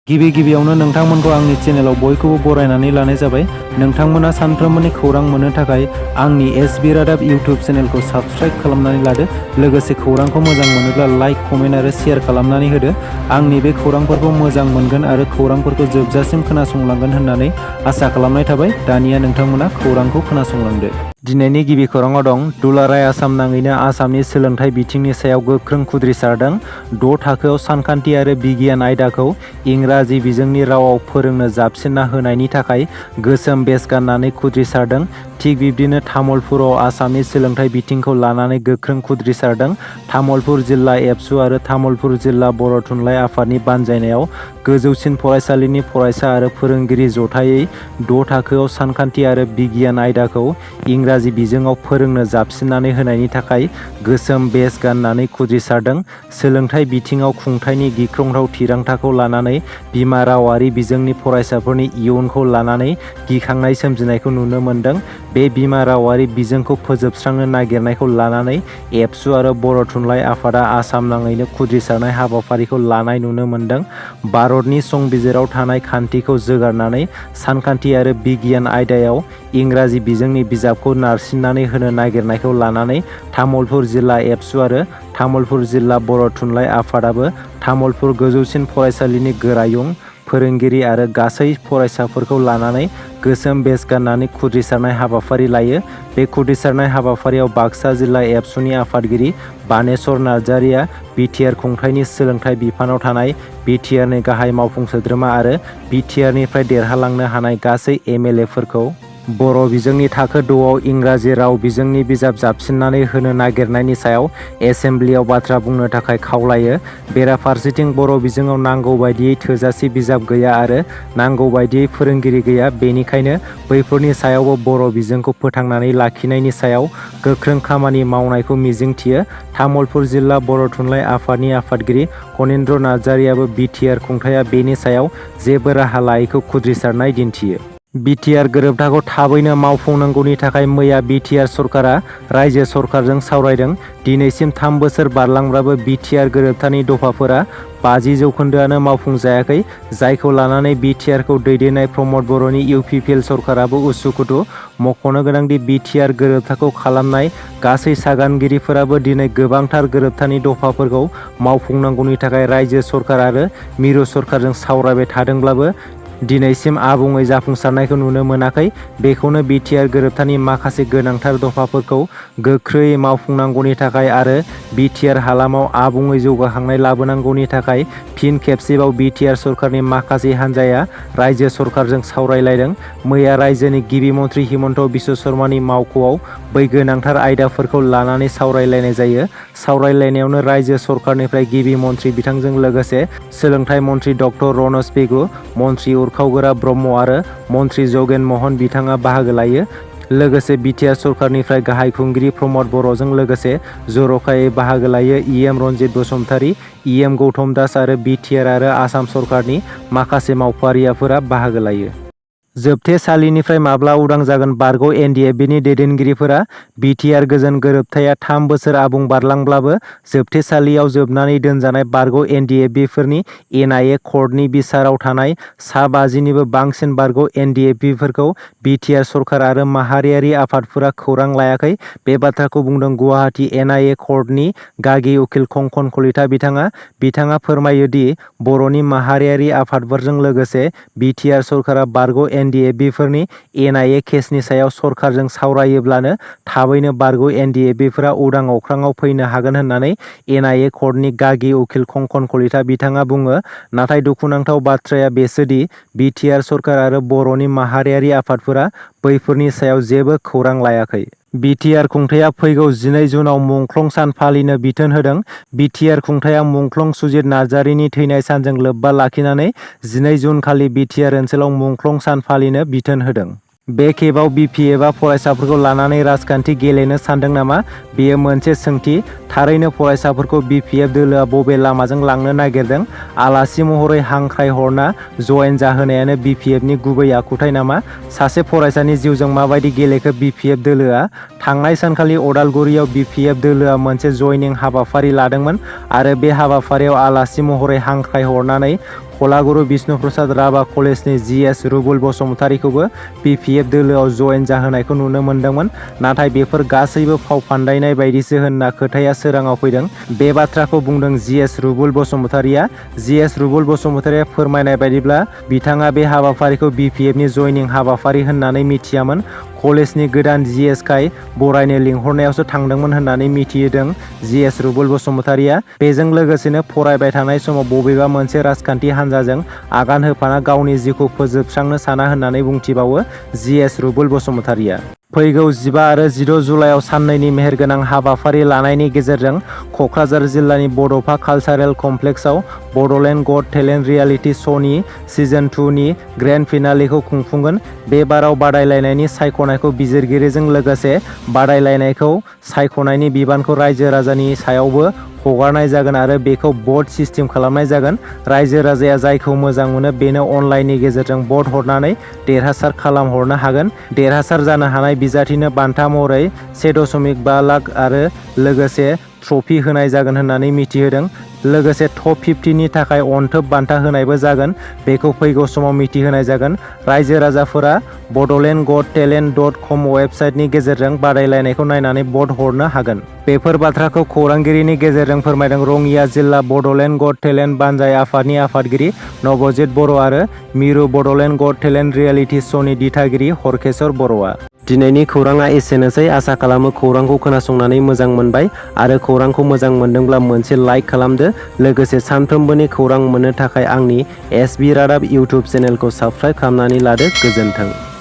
गिबियावनो नोंथांमोनखौ आंनि चेनेलाव बयखौबो बरायनानै लानाय जाबाय। नोंथांमोना सानफ्रोमबोनि खौरां मोननो थाखाय आंनि एसबी रादाब इउटिउब चेनेलखौ साबस्क्राइब खालामनानै लादो। लोगोसे खौरांखौ मोजां मोनोब्ला लाइक, कमेन्ट आरो शेयार खालामनानै होदो। आंनि बे खौरांफोरखौ मोजां मोनगोन आरो खौरांफोरखौ जोबजासिम खोनासंलांगोन होननानै आसा खालामनाय थाबाय। दानिया नोंथांमोना खौरांखौ खोनासंलांदो। दिनैनि गिबि खौराङाव दं, दुलाराय आसाम नाङैनो आसामनि सोलोंथाइ बिथिंनि सायाव गोख्रों खुद्रिसारदों। 6 थाखोआव सानखान्थि आरो बिगियान आयदाखौ इंराजि बिजोंनि रावाव फोरोंनो जाबसिनना होनायनि थाखाय गोसोम बेज गाननानै खुद्रिसारदों। थिग बिब्दिनो तामुलपुराव आसामनि सोलोंथाइ बिथिंखौ लानानै गोख्रों खुद्रिसारदों। तामुलपुर जिल्ला एबसु आरो तामुलपुर जिल्ला बर' थुनलाइ आफादनि बानजायनायाव गोजौसिन फरायसालिनि फरायसा आरो फोरोंगिरि जथायै 6 थाखोआव सानखान्थि आरो बिगियान आयदाखौ इंराजि बिजोङाव फोरोंनो जाबसिननानै होनायनि थाखाय गोसोम बेज गाननानै खुद्रिसारदों। सोलोंथाइ बिथिङाव खुंथायनि गिख्रंथाव थिरांथाखौ लानानै बिमा रावारि बिजोंनि फरायसाफोरनि इयुनखौ लानानै गिखांनाय सोमजिनायखौ नुनो मोन्दों। बे बिमा रावारि बिजोंखौ फोजोबस्रांनो नागिरनायखौ लानानै एबसु आरो बर' थुनलाइ आफादा आसाम नाङैनो खुद्रिसारनाय हाबाफारिखौ लानाय नुनो मोन्दों। भारतनि संबिजिराव थानाय खान्थिखौ जोगारनानै सानखान्थि आरो बिगियान आयदायाव इंराजि बिजोंनि बिजाबखौ नारसिननानै होनो नागिरनायखौ लानानै तामुलपुर जिल्ला एबसु आरो तामुलपुर जिल्ला बर' थुनलाइ आफादाबो तामुलपुर गोजौसिन फरायसालिनि गोरायुं, फोरोंगिरि आरो गासै फरायसाफोरखौ लानानै गोसोम बेज गाननानै खुद्रिसारनाय हाबाफारि लायो। बे खुद्रिसारनाय हाबाफारियाव बाक्सा जिल्ला एबसुनि आफादगिरि बानेश्वर नार्जारिया बिटिआर खुंथायनि सोलोंथाइ बिफानाव थानाय बिटिआरनि गाहाय मावफुं सोद्रोमा आरो बिटिआरनिफ्राय देरहालांनो हानाय गासै एमएलएफोरखौ बर' बिजोंनि थाखो 6आव इंराजि राव बिजोंनि बिजाब जाबसिननानै होनो नागिरनायनि सायाव एसेम्ब्लियाव बाथ्रा बुंनो थाखाय खावलायो। बेराफारसेथिं बर' बिजोङाव नांगौ बायदियै थोजासे बिजाब गैया आरो नांगौ बायदियै फोरोंगिरि गैया। बेनिखायनो बैफोरनि सायावबो बर' बिजोंखौ फोथांनानै लाखिनायनि सायाव गोख्रों खामानि मावनायखौ मिजिंथियो। तामुलपुर जिल्ला बर' थुनलाइ आफादनि आफादगिरि कनिन्द्र नार्जारियाबो बिटिआर खुंथाया बेनि सायाव जेबो राहा लायैखौ खुद्रिसारनाय दिन्थियो। बिटिआर गोरोबथाखौ थाबैनो मावफुंनांगौनि थाखाय मैया बिटिआर सरकारा रायजो सरकारजों सावरायदों। दिनैसिम 3 बोसोर बारलांब्लाबो बिटिआर गोरोबथानि दफाफोरा 50% मावफुंजायाखै, जायखौ लानानै बिटिआरखौ दैदेननाय प्रमद बर'नि इउपिपिएल सरकाराबो उसुखुथु। मख'नो गोनांदि बिटिआर गोरोबथाखौ खालामनाय गासै सागानगिरिफोराबो दिनै गोबांथार गोरोबथानि दफाफोरखौ मावफुंनांगौनि थाखाय रायजो सरकार आरो मिरु सरकारजों सावरायबाय थादोंब्लाबो दिनैसिम आबुङै जाफुंसारनायखौ नुनो मोनाखै। बेखौनो बिटिआर गोरोबथानि माखासे गोनांथार दफाफोरखौ गोख्रैयै मावफुंनांगौनि थाखाय आरो बिटिआर हालामाव आबुङै जौगाखांनाय लाबोनांगौनि थाखाय फिन खेबसेबाव बिटिआर सरकारनि माखासे हान्जाया रायजो सरकारजों सावरायलायदों। मैया रायजोनि गिबि मन्थ्रि हिमन्त बिश्व शर्मानि मावख'आव बै गोनांथार आयदाफोरखौ लानानै सावरायलायनाय जायो। सावरायलायनायावनो रायजो सरकारनिफ्राय गिबि मन्थ्रि बिथांजों लोगोसे सोलोंथाइ मन्थ्रि डक्टर रनज पेगु, मन्थ्रि उरखावगोरा ब्रह्म आरो मन्थ्रि जगेन महन बिथाङा बाहागो लायो। लोगोसे बिटिआर सरकारनिफ्राय गाहाय खुंगिरि प्रमद बर'जों लोगोसे जर'खायै बाहागो लायो इएम रन्जित बसुमतारी, इएम गौतम दास आरो बिटिआर आरो आसाम सरकारनि माखासे मावफारियाफोरा बाहागो लायो। जोबथेसालिनिफ्राय माब्ला उदां जागोन बारग' एनडिएफबिनि दैदेनगिरिफोरा बिटिआर गोजोन गोरोबथाया 3 बोसोर आबुं बारलांब्लाबो जोबथेसालियाव जोबनानै दोनजानाय बारग' एनडिएफबिफोरनि एनआइए कर्टनि बिसाराव थानाय सा 50निबो बांसिन बारग' एनडिएफबिफोरखौ बिटिआर सरकार आरो माहारियारि आफादफोरा खौरां लायाखै। बे बाथ्राखौ बुंदों गुवाहाटी एनआइए कर्टनि गागि उकिल कंकन कलिता बिथाङा फोरमायो दि बर'नि माहारियारि आफादफोरजों लोगोसे बिटिआर सरकारा बारग' एनडिएफबिफोरनि एनआइए केसनि सायाव सरकारजों सावरायोब्लानो थाबैनो बारग' एनडिएफबिफोरा उदां अख्राङाव फैनो हागोन होननानै एनआइए कर्टनि गागि उकिल कंकन कलिता बिथाङा बुङो। नाथाय दुखुनांथाव बाथ्राया बेसोदि बिटिआर सरकार आरो बर'नि माहारियारि आफादफोरा बैफोरनि सायाव जेबो खौरां लायाखै। बिटिआर खुंथाया फैगौ 12 जुनआव मुंख्लं सान फालिनो बिथोन होदों। बिटिआर खुंथाया मुंख्लं सुजित नार्जारिनि थैनाय सानजों लोब्बा लाखिनानै 12 जुन खालि बिटिआर ओनसोलाव मुंख्लं सान फालिनो बिथोन होदों। बे खेबाव बिपिएफआ फरायसाफोरखौ लानानै राजखान्थि गेलेनो सानदों नामा? बेयो मोनसे सोंथि। थारैनो फरायसाफोरखौ बिपिएफ दोलोआ बबे लामाजों लांनो नागिरदों? आलासि महरै हांख्रायहरना जयेन जाहोनायानो बिपिएफनि गुबै आखुथाय नामा? सासे फरायसानि जिउजों माबायदि गेलेखो बिपिएफ दोलोआ? थांनाय सानखालि अदालगुरियाव बिपिएफ दोलोआ मोनसे जयनिं हाबाफारि लादोंमोन आरो बे हाबाफारियाव आलासि महरै हांख्रायहरनानै कलागुरु बिष्णु प्रसाद राभा कलेजनि GS रुबुल बसुमतारीखौबो BPF दोलोआव जयेन जाहोनायखौ नुनो मोन्दोंमोन। नाथाय बेफोर गासैबो फाव फान्दायनाय बायदिसो होनना खोथाया सोराङाव फैदों। बे बाथ्राखौ बुंदों GS रुबुल बसुमतारीया। GS रुबुल बसुमतारीया फोरमायनाय बायदिब्ला बिथाङा बे हाबाफारिखौ BPFनि जयनिं हाबाफारि होननानै मिथियामोन। कलेजनि गोदान GS खाय बरायनो लिंहरनायावसो थांदोंमोन होननानै मिथिहोदों GS रुबुल बसुमतारीया। बेजों लोगोसेनो फरायबाय थानाय समाव बबेबा मोनसे राजखान्थि हान्जाजों आगान होफाना गावनि जिउखौ फोजोबस्रांनो साना होननानै बुंथिबावो GS रुबुल बसुमतारीया। फैगौ 15 आरो 16 जुलाइआव साननैनि मेहेरगोनां हाबाफारि लानायनि गेजेरजों क'क्राझार जिल्लानि बड'फा कालचारेल कमप्लेक्सआव बड'लेण्ड गट टेलेन्ट रियेलिटि श'नि सिजन 2 नि ग्रेन्ड फिनालेखौ खुंफुंगोन। बे बाराव बादायलायनायनि सायख'नायखौ बिजिरगिरिजों लोगोसे बादायलायनायखौ सायख'नायनि बिबानखौ रायजो राजानि सायावबो हगारनाय जागोन आरो बेखौ भट सिस्टेम खालामनाय जागोन। रायजो राजाया जायखौ मोजां मोनो बेनो अनलाइननि गेजेरजों भट हरनानै देरहासार खालामहरनो हागोन। देरहासार जानो हानाय बिजाथिनो बान्था महरै 1.5 लाख आरो लोगोसे ट्रफी होनाय जागोन होननानै मिथिहोदों। लोगोसे टप 50 नि थाखाय अनथोब बान्था होनायबो जागोन। बेखौ फैगौ समाव मिथिहोनाय जागोन। रायजो राजाफोरा bodoland.talent.com वेबसाइटनि गेजेरजों बादायलायनायखौ नायनानै भट हरनो हागोन। बेफोर बाथ्राखौ खौरांगिरिनि गेजेरजों फोरमायदों रङिया जिल्ला बड'लेण्ड गट टेलेन्ट बानजाय आफादनि आफादगिरि नबजित बर' आरो मिरु बड'लेण्ड गट टेलेन्ट रियेलिटि श'नि दिथागिरि हरकेशर बर'आ। दिनैनि खौराङा एसेनोसै। आसा खालामो खौरांखौ खोनासंनानै मोजां मोनबाय आरो खौरांखौ मोजां मोनदोंब्ला मोनसे लाइक खालामदो। लोगोसे सानफ्रोमबोनि खौरां मोननो थाखाय आंनि SB रादाब इउटुब चेनेलखौ साबस्क्राइब खालामनानै लादो। गोजोन्थों।